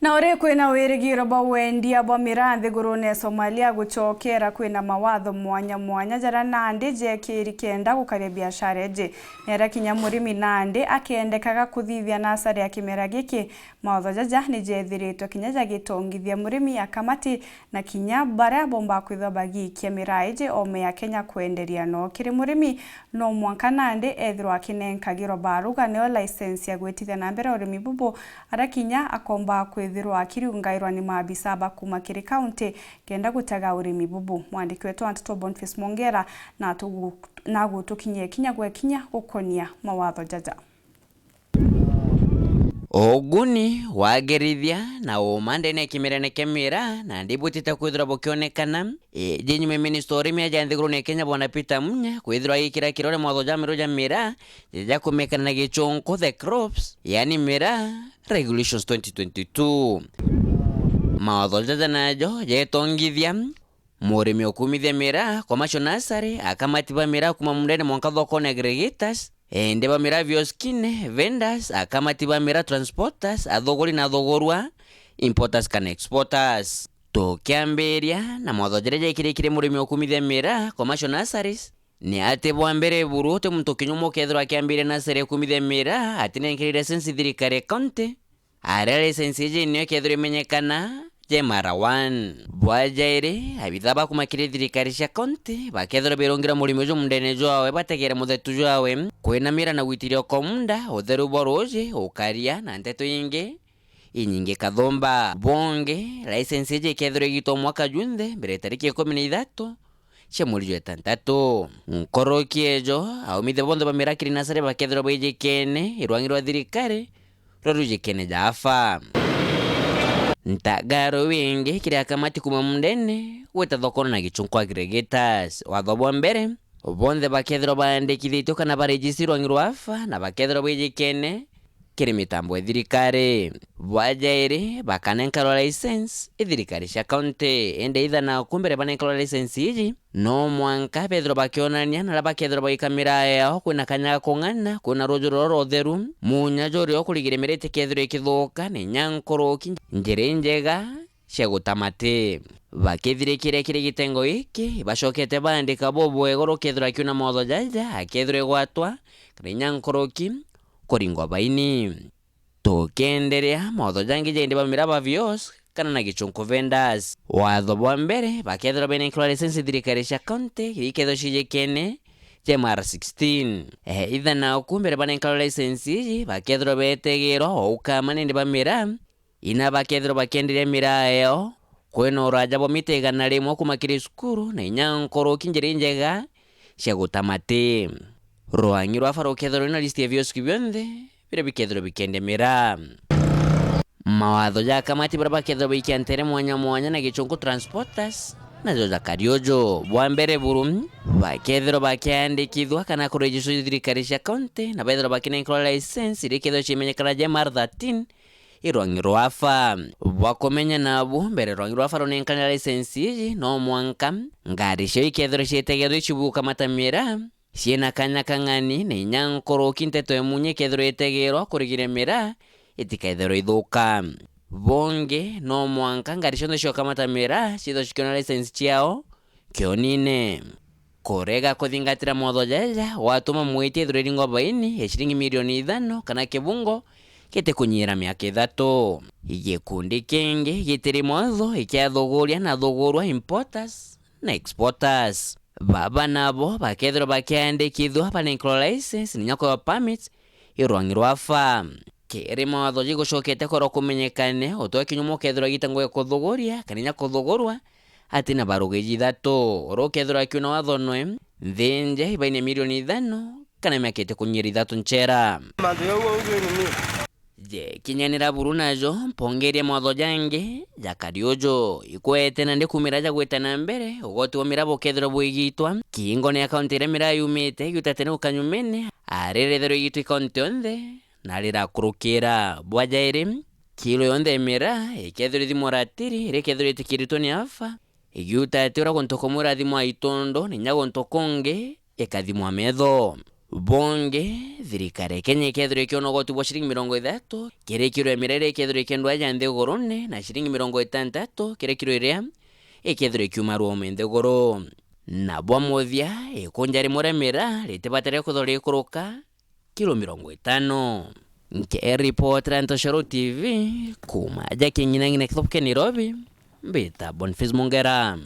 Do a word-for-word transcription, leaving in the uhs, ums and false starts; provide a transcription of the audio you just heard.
Na uri kwina wirigiro bwa wendia bwa miraa nthigurune ya Somalia gucokera, kwina mawatho mwanya mwanya jaria nandi jekiri kenda gukaria biashara iji. Niaria kinya murimi nandi akendekaga kuthithia nasari ya kimera giki. Mawatho jaja ni jethiritwe kinya jagitongithia murimi, akamati na kinya baria bomba kwithwa bagiikia miraa iji oome ya Kenya kwenderia no kiri murimi. No mwanka nandi ethirwa akinenkagirwa baruga nio license ya gwitithia na mbere urimi bubu, aria kinya akomba kwithirwa akiriungairwa ni maabisa ba kuuma kiri kaunti kenda gutega urimi bubu. Mwandiki wetu wa nteto Boniface Mwongera natugu-, nagutukinyie kinya gwe kinya gukonia mawatho jaja. Uguni, wagerithia na uuma ndene ya kimerene kia miraa nandi butite kwithirwa bukionekana. Iji nyuma ya minista wa urimi aja nthigurune ya Kenya, Bwana Peter Munya, kwithirwa agikira kirore mawatho ja meru ja miraa jaja kumekana na gichunku, the crops, yani miraa regulations twenty twenty-two. Mawatho jaja najo jetongithia murimi ukumithia miraa, commercial nursery, akamati ba miraa kuuma mundene mwanka thokone, aggregators, ende ba miraa vioskine, vendors, akamati ba miraa, transporters, athuguri na athugurwa, importers kana exporters. Tukiambiria na mawatho jaria jekirikire murimi ukumithia miraa, commercial nurseries, ni ati bwa mbere buru uti muntu kinya umwe ukethirwa akiambiria nursery ya kumithia miraa atinenkerire license thirikari ya county. Aria license iji nio ikethirwa imenyekana J M R one. Bwa jairi, abitha ba kuuma kiri thirikari cia county bakethirwa birungire murimi uju mundene jwawe, bategere muthetu jwawe, kwinamira na gwitiria ukomunda, utheru bwa ruuji, ukaria na nteto ingi inyingi kathumba. Bungi, license iji ikethirwa igitwa mwaka junthe mbere ya tariki ikumi na ithatu cia mweri jwa itantatu. Nkoroki ejo, aumithia bonthe ba miraa kiri nasari bakethirwa baijikene irwangi rwa thirikari rwa rujikene ja afa. Ntagaro wingi kiri akamati kuuma mundene gwita thokone na gichunku, aggregators. Watho bwa mbere, bonthe bakethirwa baandikithitue kana barejisi irwangi rwa afa na bakethirwa baijikene kiri mitambo ya thirikari. Bwa jairi, bakanenkerwa license i thirikari cia county, indi itha naku mbere banenkerwa license iji, no mwanka bethirwa bakionania naria bakethirwa bagika miraa yao kwina kanya ga kung'ana, kwina ruuji ruria rutheru, munya jurio kurigiria miraa itikethirwa ikithuka, na inya nkuruki njira injega cia guta mati. Bakithirikiria kiri gitengo giki, ibacokete baandika bubwega uria ukethirwa akiuna mawatho jaja, akethirwa igwatwa, kana inya nkuruki kuringwa baini. Tukienderea, mawatho jangi ja indi ba miraa ba vios kana na gichunku vendors. Watho bwa mbere, bakethirwa benenkerwa license thirikari cia county, iria ikethirwa cijikene J M R sixteen. Eh, itha naku mbere banenkerwa license iji, bakethirwa betegerwa o ukama ni indi ba miraa, ina bakethirwa bakienderia miraa yao, kwina uraja bwa mita igana rimwe kuuma kiri cukuru, na inya nkuruki njira injega cia guta mati. Rwangi rwa afa rukethirwa rwina list ya vioski bionthe biria bikethirwa bikiendia miraa. Mawatho ja akamati baria bakethirwa baikia ntere mwanya mwanya na gichunku, transporters, najo ja Kariojo. Bwa mbere buru, bakethirwa bakiandikithua kana kurejistwa i thirikari cia county, na bethirwa bakinenkerwa license iria ikethirwa cimenyekana J M R thirteen, irwangi rwa afa. Bwa kumenya nabu, mbere rwangi rwa afa runenkana license iji, no mwanka ngari ciao ikethirwa cietegerwe icibuka mata miraa, ciina kanya kang'ani na inya nkuruki nteto ya munya ikethirwa itegerwa kurigiria miraa itikethirwe ithuka. Bungi, no mwanka ngari cionthe cioka mata miraa ciithirwa cikiona license ciao kionine. Kurega kuthingatira mawatho jaja gwatuma mwiti ethirwa iringwa baini ya ciringi milioni ithano kana kibungo gitikunyira miaka ithatu. Gikundi kingi gitiri mawatho ikiathuguria na athugurwa, importers na exporters. Baba nabo bakethirwa bakiandikithua, banenkerwa license na inya kwewa permits i rwangi rwa afa. Kiri mawatho jigucokete kwirwa kumenyekane, utwe kinya umwe ukethirwa agita ngugi ya kuthuguria kana inya kuthugurwa atina barugi jithatu. Uria ukethirwa akiuna watho nwe, nthinje ibaine milioni ithano kana miaka iti kunyira ithatu nchera. Mantu jau au jwi ni mi. Je, kinyanira buru najo, mpongeria mawatho jangi ja Kariojo ikwete nandi kumira ja gwita na mbere, ugoti bwa miraa bukethirwa bwigitwa kiingone ya kaunti iria miraa yumite, giuta tene gukanyumene, ari rithirwa igitwa i kaunti yonthe na rirakurukira. Bwa jairi, kilo yonthe ya miraa ikethirwa ithimwa ratiri, iria ikethirwa itikiritwe ni afa, igiuta ati uria guntu kumwe irathimwa itundu, na inya guntu kungi ikathimwa metho. Bongi, thirikari ya Kenya ikethirwa ikiona ugoti bwa ciringi mirongo ithatu kiri kiro ya miraa iria ikethirwa ikiendwa aja nthigurune, na ciringi mirongo itantatu kiri kiro iria ikethirwa ikiuma Rome nthiguru. Na bwa muthia, ikunja rimwe ria miraa ritibatire kwithirwa rikuruka kiro mirongo itano. Nkiripotera Ntoshoro T V, kuuma aja King'inang'ina kithubu kia Nairobi, mbita Boniface Mungera.